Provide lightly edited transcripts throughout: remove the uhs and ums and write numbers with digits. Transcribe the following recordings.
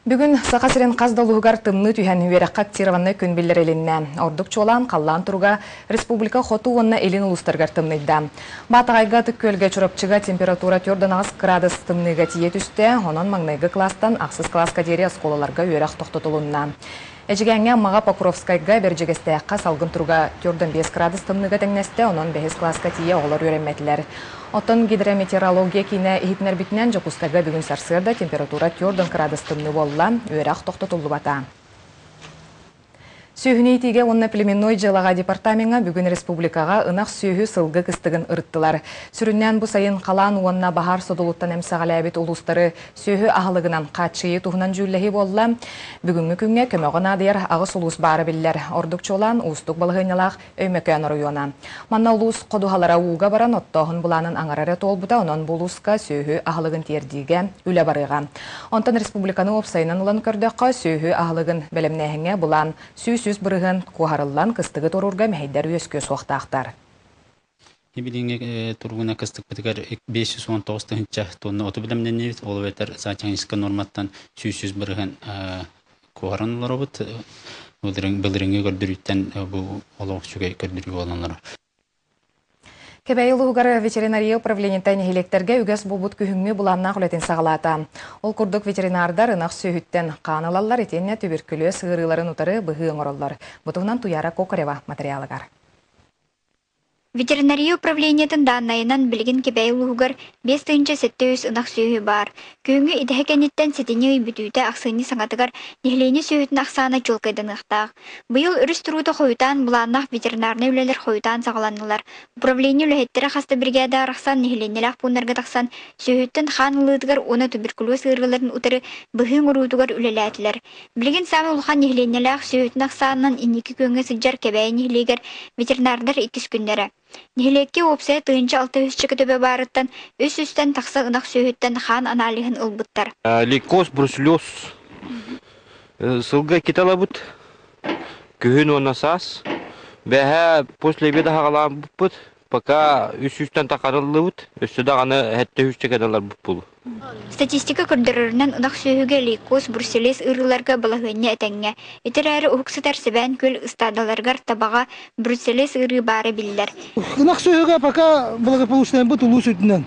Бүгүн Саха сирин хас да улууһугар тымныы түһэн, үөрэххэ актированнай күн биллэрилиннэ. Ордук чуолаан халлаан туруга республика хоту уонна илин улуустарыгар тымныйда. Баатаҕайга, Ытык Күөлгэ, Чурапчыга температура 4,8 кыраадыс тымныыга тиийэ түстэ, онон маҥнайгы кылаастан ахсыс кылааска диэри оскуолаларга үөрэх тохтотулунна. Эдьигээҥҥэ, Аммаҕа, Покровскайга, Бэрдьигэстээххэ салгын туруга 4,5 кыраадыс тымныыга тэҥнэстэ, онон бэһис кылааска тиийэ оҕолор үөрэммэтилэр. Оттон гидрометеорология киинэ иһитиннэрбитинэн, Дьокуускайга бүгүн сарсыарда температура 4 кыраадыс тымныы буолла, үөрэх тохтотуллубата. Сүөһүнү иитиигэ уонна племенной дьыалаҕа департамеҥҥа бүгүн республикаҕа ынах сүөһү сылгы кыстыгын ырыттылар. Сүрүннээн бу сайын халаан уонна баһаар содулуттан эмсэҕэлээбит улуустары сүөһү аһылыгынан хааччыйыы туһунан дьүүллэһии буолла. Бүгүҥҥү күҥҥэ көмөҕө наадыйар аҕыс улуус баара биллэр. Ордук чуолаан уустук балаһыанньалаах Өймөкөөн оройуона. Манна улуус ходуһалара ууга баран оттооһун былаанын аҥара эрэ туолбута, онон бу улууска сүөһү аһылыгын тиэрдиигэ үлэ барыаҕа. Онтон республиканы уопсайынан ылан көрдөххө, сүөһү аһылыгын бэлэмнээһиҥҥэ былаан 100% куоһарыллан кыстыгы туруурга мэһэйдэр үөскүө суохтаахтар. Билиҥҥи туругуна кыстыкпытыгар 519 тыһыынча тонна оту бэлэмнэннибит, ол эбэтэр саатехническай норматтан 100% куоһаран олоробут. Былырыҥҥы көрдөрүүттэн бу олох үчүгэй көрдөрүү буолан олорор. Кэбээйи улууһугар ветеринария управлениета нэһилиэктэргэ үгэс буолбут күһүҥҥү былааннаах үлэтин саҕалаата. Ол курдук ветеринардар ынах сүөһүттэн хаан ылаллар итиэннэ түбүркүлүөс ыарыыларын утары быһыы оҥороллор. Бу туһунан Туяра Кокарева материалыгар. Ветеринария управлениетын дааннайынан билигин Кэбээйи улууһугар 5703 ынах сүөһү баар. Күһүҥҥү идэһэ кэнниттэн сэтинньи ый бүтүүтэ ахсынньы саҥатыгар нэһилиэнньэ сүөһүтүн ахсаана чуолкайданыахтаах. Быйыл өрүс туруута хойутаан былааннаах ветеринарнай үлэлэр хойутаан саҕаланнылар. Управление үлэһиттэрэ хас да биригээдэ арахсан нэһилиэнньэлээх пууннарга тахсан сүөһүттэн хаан ылыытыгар уонна туберкулез ыарыыларын утары быһыы оҥоруутугар үлэлээтилэр. Билигин саамай улахан нэһилиэнньэлээх сүөһүтүн ахсаанынан инники күөҥҥэ сылдьар Кэбээйи нэһилиэгэр ветеринардар иккис күннэрэ. Нэһилиэккэ уопсайа 1600 төбө баарыттан үс сүүстэн тахса ынах сүөһүттэн хаан аналиһын ылбыттар. Лейкоз, бруцеллез сылга иккитэ ылабыт. Күһүн уонна саас. Бэһээ после обеда хаҕалаабыппыт. Пока үс сүүстэн тахарыллыбыт, өссө даҕаны сэттэ сүүсчэ кэлэлэрбит буолуо. Статистика көрдөрөрүнэн ынах сүөһүгэ лейкоз, бруцеллез ыарыыларга балаһыанньа этэҥҥэ. Ити эрээри уһук сытар Сэбээн Күөл ыстаадаларыгар табаҕа бруцеллез ыарыы баара биллэр. Ынах сүөһүгэ пока благополучнайбыт улуус үрдүнэн.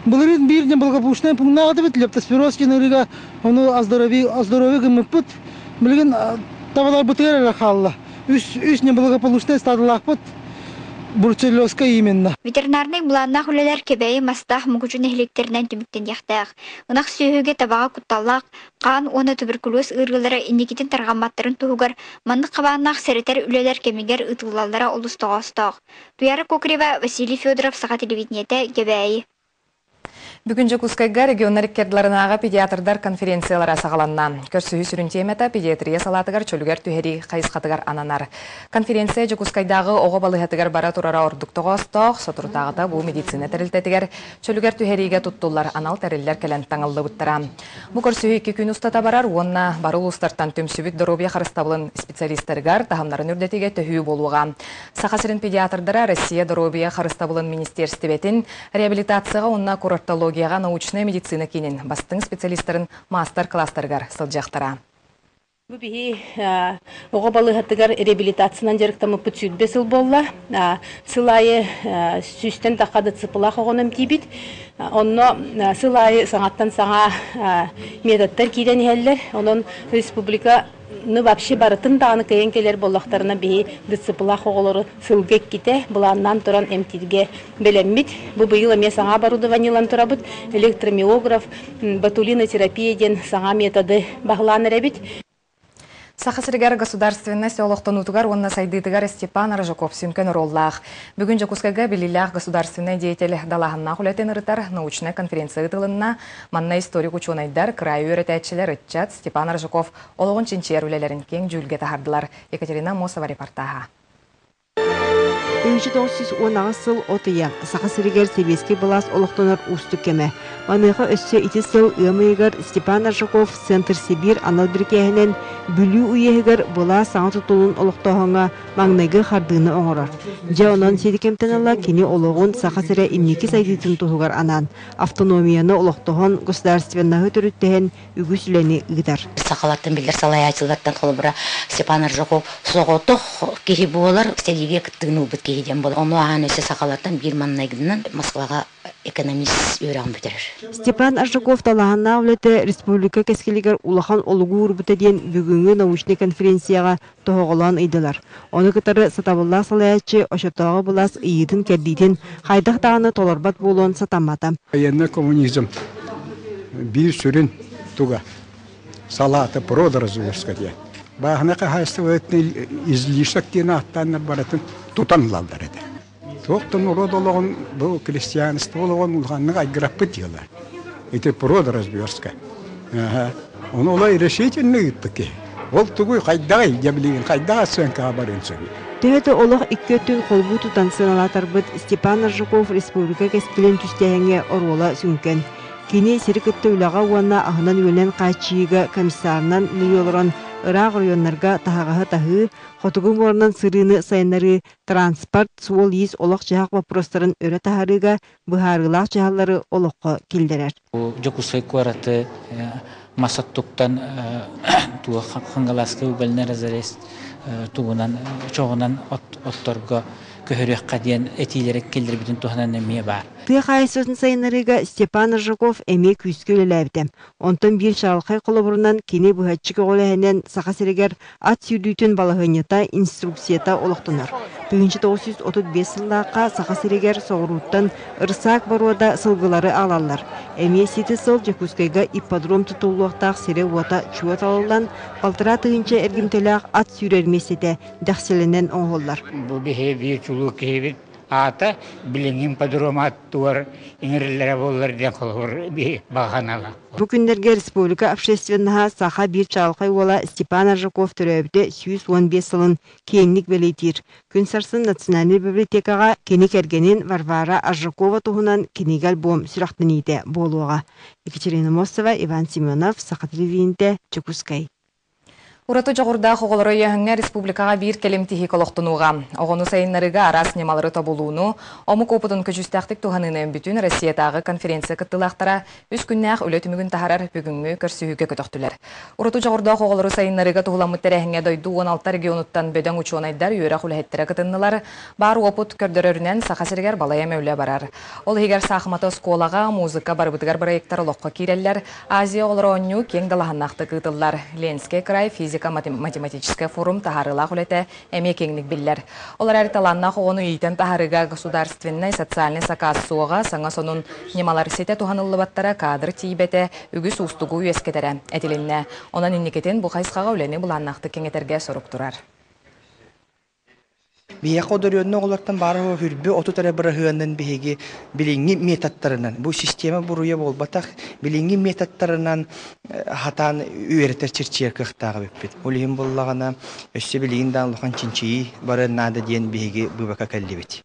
Былырыын биир неблагополучнай пунктаах этибит, лептоспироз диэн ыарыыга ону оздоровье, оздоровье гыммыппыт. Билигин табаларбытыгар эрэ хаалла. Үс, үс неблагополучнай стадалаахпыт. Бруцеллезка именно. Ветеринарнай былааннаах үлэлэр Кэбээйи Мастаах Мукучу нэһилиэктэринэн түмүктэниэхтээх. Ынах сүөһүгэ табаҕа кутталлаах хаан уонна туберкулез ыарыылара инникитин тарҕамматтарын туһугар маннык хабааннаах сэрэтэр үлэлэр кэмигэр ыытыллаллара олус тоҕоостоох. Туяра Кокарева, Василий Федоров, Саха телевидениетэ, Кэбээйи. Бүгүн Дьокуускайга регионнар иккердларынааҕы педиатрдар конференциялара саҕаланна. Көрсүһүү сүрүн тиэмэтэ педиатрия салаатыгар чөлүгэр түһэрии хайысхатыгар ананар. Конференция Дьокуускайдааҕы оҕо балыыһатыгар бара турара ордук тоҕоостоох, соторутааҕыта бу медицина тэрилтэтигэр чөлүгэр түһэриигэ туттуллар анал тэриллэр кэлэн таҥыллыбыттара. Бу көрсүһүү икки күн устата барар уонна бары улуустартан түмсүбүт доруобуйа харыстабылын специалистарыгар таһымнарын үрдэтиигэ төһүү буолуоҕа. Саха сирин педиатрдара Россия доруобуйа харыстабылын министиэрстибэтин реабилитацияҕа уонна курортологияҕа научнай медицина киинин бастыҥ специалистарын маастар-кылаастарыгар сылдьыахтара. Бу биһи оҕо балыыһатыгар реабилитациянан дьарыктаммыппыт 20 сыл буолла. Сыл аайы сүүстэн тахха ДЦП-лаах оҕону эмтиибит. Онно сыл аайы саҥаттан саҥа методтар киирэн иһэллэр. Онон республика Ну вообще барытын даҕаны кыайан кэлэр буоллахтарына биһи ДЦП-лаах оҕолору сылга иккитэ былааннаан туран эмтииргэ бэлэммит. Бу быйыл эмиэ саҥа оборудование ылан турабыт. Электромиограф, ботулинотерапия диэн саҥа методы баһылаан эрэбит. Саха сиригэр государственность олохтонуутугар уонна сайдыытыгар Степан Рожаков сүҥкэн оруоллаах. Бүгүн Дьокуускайга биллиилээх государственнай деятель далааһыннаах үлэтин ырытар научнай конференция ыытылынна. Манна историк-учуонайдар, кыраайы үөрэтээччилэр, ыччат Степан Рожаков олоҕун чинчийэр үлэлэрин киэҥ дьүүлгэ таһардылар. Екатерина Мосова репортаһа. 1918 сыл от ыйа Саха сиригэр сэбиэскэй былаас олохтонор уустук кэмэ. Маныаха өссө ити сыл ыам ыйыгар Степан Аржаков Центр Сибирь анал бирикээһинэн Бүлүү уеһыгар былаас саҥа тутулун олохтооһуҥҥа маҥнайгы хардыыны оҥорор. Дьэ онон сити кэмтэн ыла кини олоҕун Саха сирэ инники сайдыытын туһугар анаан, автономияны олохтоһон, государственноһы төрүттэһэн үгүс үлэни ыытар. Сахалартан биллэр салайааччылартан холобура Степан Аржаков соҕотох киһи буолар, сэриигэ кыттыыны ылбыт киһи диэн буолар. Ону ааһан өссө сахалартан биир маннайгынан Москваҕа экономист үөрэҕин бүтэрэр. Степан Аржаков талааннаах үлэтэ республика кэскилигэр улахан олугу уурбута диэн бүгүҥҥү научнай конференцияҕа тоһоҕолоон ыйдылар. Ону кытары сатабыллаах салайааччы оччотооҕу былаас ыйыытын-кэрдиитин хайдах даҕаны толорбот буолуон сатаммата. Военный коммунизм биир сүрүн туга салаата продразверстка диэн. Бааһына хаһаайыстыбатын излишек диэн ааттааннар барытын тутан ылаллар этэ. Туох да норуот олоҕун бу крестьянство олоҕун улаханнык айгыраппыт дьыала. Ити продразверстка. Ону олой решительно ыыппыт киһи. Ол тугуй хайдаҕый дьэ билигин хайдах оценкаҕа барыан сөбүй? Төһө да олох икки өттүн холбуу тутан сыаналаатарбыт Степан Аржаков республика кэскилин түстээһиҥҥэ оруола сүҥкэн. Кини сири кытта үлэҕэ уонна аһынан-үөлүнэн хааччыйыыга комиссарынан үлэлии олорон ыраах оройуоннарга таһаҕаһы таһыы, хотугу муоранан сырыыны сайыннарыы, транспорт, суол-иис, олох-дьаһах боппуруостарын өрө таһаарыыга быһаарыылаах дьаһаллары олоххо киллэрэр. Дьокуускай куораты мас оттуктан туох Хангалааска угольный разрез тугунан чоҕунан отторго көһөрүөххэ диэн этиилэри киллэрбитин туһанан эмиэ баар. Тыа хаһаайыстыбатын сайыннарыыга Степан Рыжаков эмиэ күүскэ үлэлээбитэ. Онтон биир чаҕылхай холобурунан кини быһаччы көҕүлээһинэн Саха сиригэр ат сүүрдүүтүн балаһыанньата, инструкцията олохтонор. 1935 сыллаахха Саха сиригэр соҕурууттан ырсаак боруода сылгылары аҕалаллар. Эмиэ сити сыл Дьокуускайга ипподром тутуллуохтаах сирэ-уота чуо талыллан, балтараа тыһыынча эргимтэлээх ат сүүрэр миэстэтэ дэхсилэнэн оҥоһуллар. Бу биһи биир чулуу киһибит аата билиҥҥи ипподром аттыгар иҥэриллэрэ буоллар диэн холобур баҕа Бу күннэргэ республика общественноһа саха биир чаҕылхай уола Степан Аржаков төрөөбүтэ 115 сылын киэҥник бэлиэтиир. Күн сарсын Национальнай библиотекаҕа кини кэргэнин Варвара Аржакова туһунан кинигэ-альбом сүрэхтэниитэ буолуоҕа. Екатерина Мостова, Иван Семенов, Саха телевидениетэ, Дьокуускай. Ураты дьоҕурдаах оҕолору өйөөһүҥҥэ республикаҕа биир кэлим тиһик олохтонууга, оҕону сайыннарыыга араас ньымалары тобулууну, омук опытын көдьүүстээхтик туһаныыны бүтүн Россиятааҕы конференция кыттыылаахтара үс күннээх үлэ түмүгүн таһаарар бүгүҥҥү көрсүһүүгэ көтөхтүлэр. Ураты дьоҕурдаах оҕолору сайыннарыыга туһуламмыт тэрээһиҥҥэ дойду 16 регионуттан бөдөҥ учуонайдар, үөрэх үлэһиттэрэ кытыннылар. Баар уопут көрдөрөрүнэн Саха сиригэр балай эмэ үлэ барар. Ол иһигэр саахыматы оскуолаҕа, музыка барыбытыгар бырайыактар олоххо киирэллэр, Азия оҕолоро оонньуу киэҥ далаһаннаахтык ыытыллар. Ленскэй край физико-математическай форум таһаарыылаах үлэтэ эмиэ киэҥник биллэр. Ол эрээри талааннаах оҕону иитэн таһаарыыга государственнай социальнай сакаас суоҕа, саҥа сонун ньымалар ситэ туһаныллыбаттара, каадыр тиийбэтэ үгүс уустугу үөскэтэрэ этилиннэ. Онон инникитин бу хайысхаҕа үлэни былааннаахтык кэҥэтэргэ сорук турар. Биһиэхэ одорүөннэ оҕолортон баар хүрбү 30 эрэ бырыһыанын биһиги билиҥҥи методтарынан, бу система буруйа буолбатах, билиҥҥи методтарынан хатаан үөрэтэр чирчийэр кыахтаах эбиппит. Ол иһин буоллаҕына, өссө билигин да улахан чинчийии барыан наада диэн биһиги быыбака кэллибит.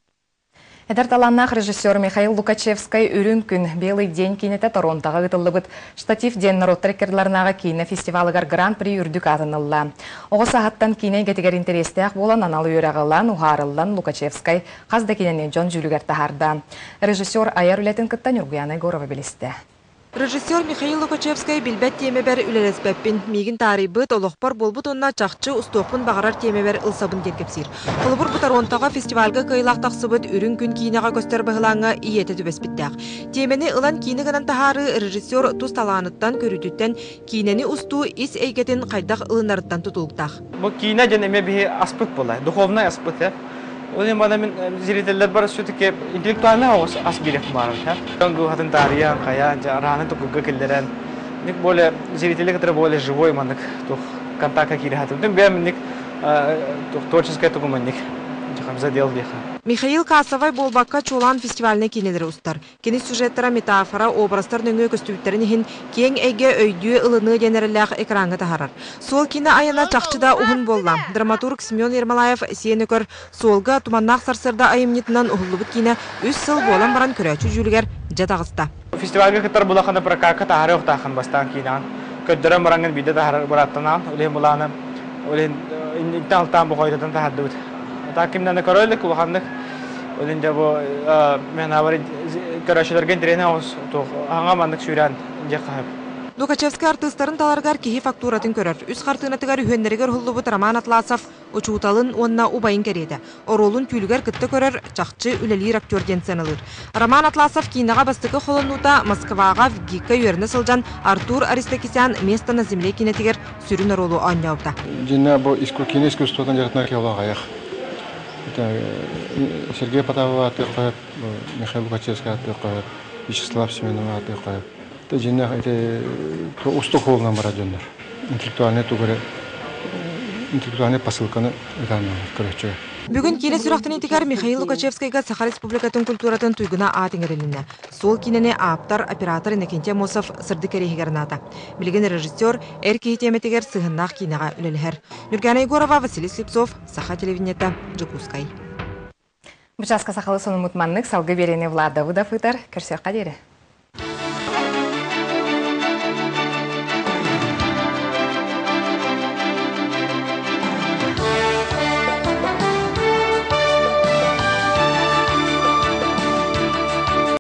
Эдэр талааннаах режиссер Михаил Лукачевскай «Үрүҥ күн. Белый день» киинэтэ Торонтоҕа ыытыллыбыт «Штатив» диэн норуоттар иккардыларынааҕы киинэ фестивалыгар Гран-при үрдүк аатын ылла. Оҕо сааһыттан киинэ эйгэтигэр интэриэстээх буолан анал үөрэҕи ылан, уһаарыллан Лукачевскай хас да киинэни дьон дьүүлүгэр таһаарда. Режиссер айар үлэтин кытта Ньургуяна Егорова билистэ. Режиссер Михаил Лукачевскай билбэт тиэмэбэр үлэлэспэппин, миигин таарыйбыт, олохпор буолбут уонна чахчы устуохпун баҕарар тиэмэбэр ылсабын диэн кэпсиир. Холобур, бу Торонтоҕа фестивальга кыайыылаах тахсыбыт Үрүҥ күн киинэҕэ көстөр быһылааҥҥа ийэтэ түбэспиттээх. Тиэмэни ылан киинэ гынан таһаарыы режиссер тус талааныттан, көрүүтүттэн, киинэни устуу ис эйгэтин хайдах ылынарыттан тутулуктаах. Бу киинэ диэн эмиэ биһи аспыт буолар, духовнай аспыт. Ол иһин бана мин зрителлэр бар все-таки интеллектуальный оҕус ас биэриэх баарым. Дьон дууһатын таарыйан, хайаан, арааны тукугга киллэрэн, ник более зрители кытары более живой маннык тух контактка киирэ хатым. Бэм ник тух творческая тугуманник задел диэхэ. Михаил кассовай буолбакка чуолаан фестивальнай киинэлэри устар. Кини сюжеттара метафора, образтар нөҥүө көстүбүттэрин иһин киэҥ эйгэ өйдүө ылыныа диэн эрэллээх экраҥҥа таһаарар. Суол киинэ айана чахчы да уһун буолла. Драматург Семен Ермолаев Сиэн Өкөр Суолга туманнаах сарсыарда айымньытынан уһуллубут киинэ үс сыл буолан баран көрөөччү дьүүлүгэр дьэ таҕыста. Фестивальга кыттар булаханы прокакка таһаарыахтааххын бастаан киинэҕин көрдөрөн бараҥҥын биирдэ таһаарар бырааптанаан ол иһин былааны ол иһин инниттэн алтаан бу хойутатан таһаардыбыт. Так кимнаны көрө илик улаханнык ол иһин дьэ бу мен абар көрөөччүлэргэ интэриэһинэй оҕус туох аһаҥа маннык сүүрээн дьиэ хаһып. Лукачевскай артыыстарын таларыгар киһи фактуратын көрөр. Үс хартыынатыгар үһүөннэригэр уһуллубут Роман Атласов учууталын уонна убайын кэриэтэ. Оруолун түүлүгэр кытта көрөр, чахчы үлэлиир актер диэн сыаналыыр. Роман Атласов киинэҕэ бастакы холонуута Москваҕа ВГИК-ка үөрэнэ сылдьан Артур Аристокисян «Место на земле» киинэтигэр сүрүн оруолу оонньообута. Дьиннэ бу киинэ искусствотын дьарыктанар киһи аҕыйах. Сергей Потапов аатыахха сөп, Михаил Лукачевскай аатыахха сөп, Вячеслав Семенов аатыахха сөп. Дьиннээх ити устук суолунан барар дьоннор. Интеллектуальнай тугу эрэ интеллектуальнай посылканы ытаанналар көрөөччүгэ. Бүгүн киинэ сүрэхтэниитигэр Михаил Лукачевскайга Саха Республикатын культуратын туйгуна аат иҥэрилиннэ. Суол киинэни ааптар, оператор Иннокентий Аммосов сырдык кэриэһигэр анаата. Билигин режиссер эр киһи тиэмэтигэр сыһыаннаах киинэҕэ үлэлэһэр. Нюргана Егорова, Василий Слепцов, Саха телевидениета, Дьокуускай. Бу чааска сахалы сонуммут маннык салгы биэриини Влад Давыдов ыытар. Көрсүөххэ диэри.